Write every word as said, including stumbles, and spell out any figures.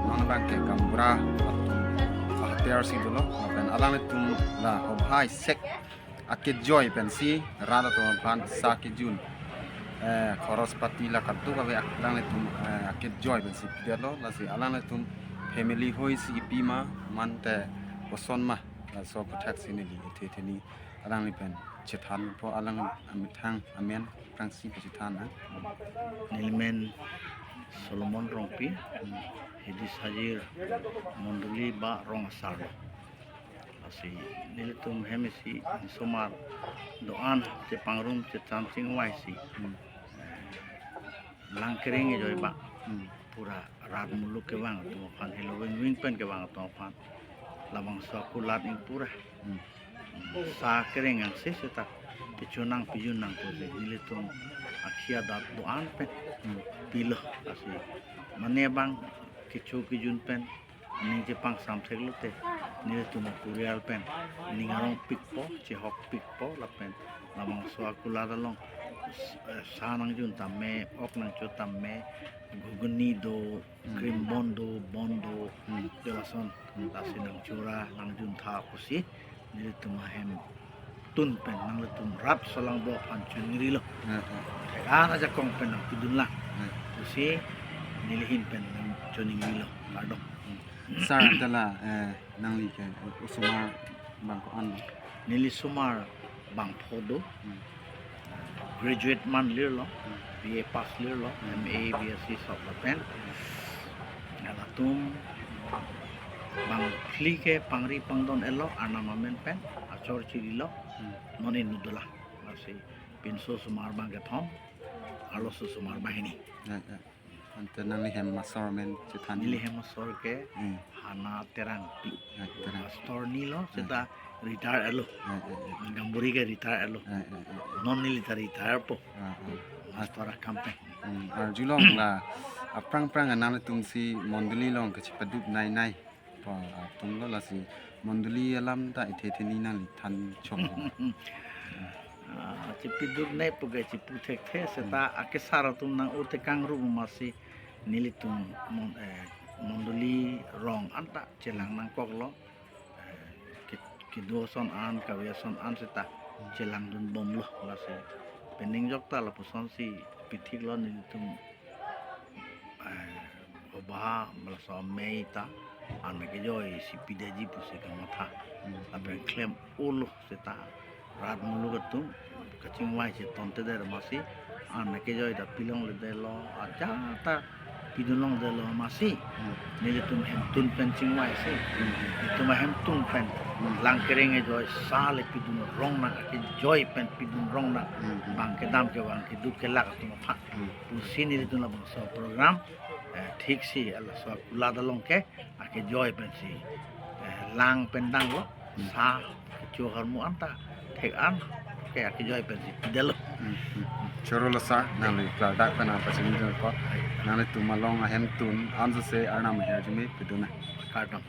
Angbang ke gaonbura atum ahater si dolo, lapen alanglitum la hobhai sek akejoi pensi rat atum aphan sa kejun, eh, khoros pati la kadokave alanglitum, eh, akejoi pensi pidetlo, lasi alanglitum family hoi si kipi ma mante koson ma, laso aphuthak si neli ethe theni alangli pen chethanpo, alang amethang amen aphrangsi pachethan nang. Nelimen Solomon Rongpi, Hidi Sajir Mondoli ba rong asar lo. Lasi nelitum hem isi osomar do-an chepangrum chechan chingvai si, eh, lang kereng ejoi ba, hmm, pura rat muluk kevang atum aphan, helo vingving pen kevang atum aphan labangso akulat ing pura, hmm, sa kereng angse seta pechonang pejun nang pusi nelitum akhei adak do-an pen, hmm, pilo. Lasi mane abang kecho kejun pen aning chepangsam theklote nelitum apurial pen ning arong pikpo, chehok pikpo, lapen labangso akulat along, eh, sa nangjun tame, ok nangcho tame, ghuguni do, hmm, cream bun do, bun do, hmm, de lason, hmm, lasi nangchura nangjuntha pusi nelitum ahemtun pen nanglitum rat solangbo aphan choningrilo. Eh, eh. Thek-an ajakong pen nangpidun lang, eh, pusi neli ahin pen nangchoningrilo. Kardom. Hmm. Sir, ante la, eh, nangli ke osomar bang ko-an lo? Neli somar bangpho do. Hmm. Graduate man lirlo, hmm, B A pass lirlo, hmm, M A, B S C sop lapen. Hmm. Halatum bangphli ke pangri pangdon-etlo, Arnam amen pen achor chirilo, hmm, non inut dolang. Lasi pinso osomar bang kethom, arloso osomar bang hini. Ya, ya. Ante nangli hem asor amen chethan. Neli hem asor ke, hmm, Hana Terangpi. Ah, Terang. Master ni lo, ah, seta retire elo. Ah, ah, ah. Gaonbura ke retire elo. Ah, ah, ah, ah. Non neli ta retire po. Ah, ah. Master akam pen. Hmm, arjulong la aphrang phrang nangtum si mondoli along kachepaduk nai nai pa atum lo, lasi mondoli alam ta ethe theni nangli than chok. Ah, chepiduk nai pu ke chepu thekthe seta, hmm, akesar atum nang-ur tekang ru masi nelitum mon-, eh, mondoli rong anta chelang nangkoklo. Eh, ke-, kedo ason an, kave ason an seta, hmm, chelangdun bomlo, lasi pening jokta lapuson si pithiklo nelitum, eh, oba malaso amei ta an kejoi si pideji pusi kamatha. Hmm. Lapen klem ulo seta rat muluk atum kachingvai cheton te der masi an kejoi ta pilongledetlo, ajat ta pidunlongdetlo masi. Hmm. Nelitum hemtun pen chingvai si. Hmm. Nelitum ahemtun pen, hmm, lang kereng ejoi sa le pidun rong nang, akejoi pen pidun rong nang. Hmm, hmm. Bang kedam kevang keduk kelak atum aphan. Hmm. Pusi nelitum labangso program, eh, thik si laso akulat along ke akejoi pensi, eh, lang pen danglo, hmm, sa kecho ahormu anta thek an ke akejoi pensi pidetlo. Hmm, hmm, hmm. Choro lo sir, nangli klardak pen nangpachini jongpo. Nanglitum along ahemtun anso se Arnam aher arjume pidun nang. Kardom.